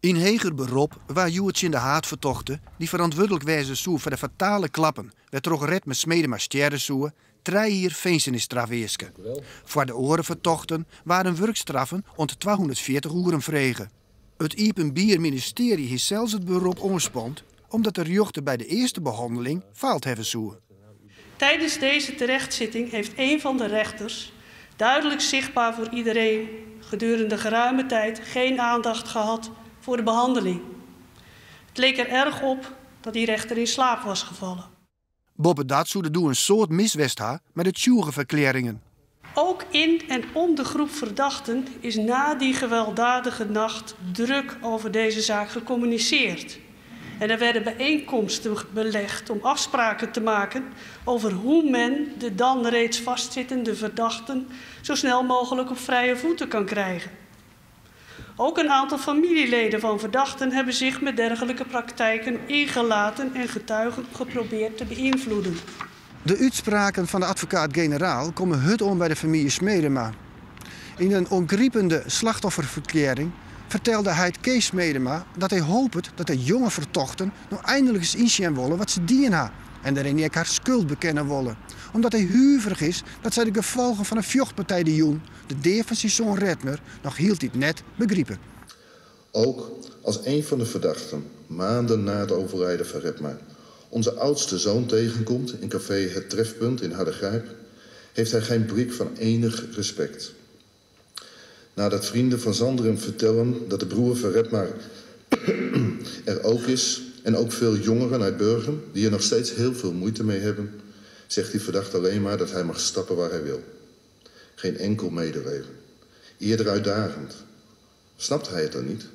Yn heger berop waard hjoed tsjin de haadfertochte, dy't ferantwurdlik wêze soe foar de fatale klappen wêrtroch Redmer Smedema stjerre soe, trije jier finzenisstraf easke. Foar de oare fertochten waarden wurkstraffen oant 240 oeren frege. It Iepenbier Ministearje hie sels it berop oanspand omdat de rjochter by de earste behanneling faald hawwe soe. Tijdens deze terechtzitting heeft een van de rechters, duidelijk zichtbaar voor iedereen, gedurende geruime tijd geen aandacht gehad voor de behandeling. Het leek er erg op dat die rechter in slaap was gevallen. Boppedat soe der doe in soad mis west ha mei de tsjûgeferklearringen. Ook in en om de groep verdachten is na die gewelddadige nacht druk over deze zaak gecommuniceerd. En er werden bijeenkomsten belegd om afspraken te maken over hoe men de dan reeds vastzittende verdachten zo snel mogelijk op vrije voeten kan krijgen. Ook een aantal familieleden van verdachten hebben zich met dergelijke praktijken ingelaten en getuigen geprobeerd te beïnvloeden. De útspraken fan de advokaat-generaal komme hurd oan by de famylje Smedema. Yn in oangripende slachtofferferklearring fertelde heit Kees Smedema dat hy hopet dat de jonge fertochten no einlik ris ynsjen wolle wat se dien ha en dêryn ek har skuld bekenne wolle. Omdat hy huverich is dat sy de gefolgen fan 'e fjochtpartij dy jûn, de dea fan syn soan Redmer, noch hieltyd net begripe. Ook als een van de verdachten maanden na het overlijden van Redmer onze oudste zoon tegenkomt in café Het Trefpunt in Hardergrijp, heeft hij geen blik van enig respect. Nadat vrienden van Sander hem vertellen dat de broer van Redmer er ook is en ook veel jongeren uit Burgum die er nog steeds heel veel moeite mee hebben, zegt die verdachte alleen maar dat hij mag stappen waar hij wil. Geen enkel medeleven. Eerder uitdagend. Snapt hij het dan niet?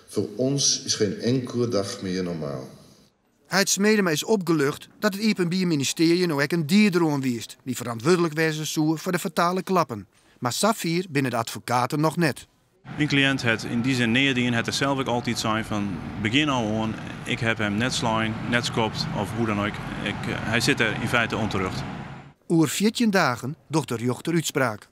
Voor ons is geen enkele dag meer normaal. Heit Smedema is opgelucht dat it Iepenbier Ministearje no ek in dieder oanwiist dy't ferantwurdlik wêze soe foar de fatale klappen. Mar safier binne de advokaten noch net. Myn kliïnt hat yn dy sin neat dien, hat er sels ek altyd sein fan begjin ôf oan, ik haw him net slein, net skopt of hoe dan ek. Hy sit der yn feite ûnterjochte. Oer 14 dagen docht de rjochter útspraak.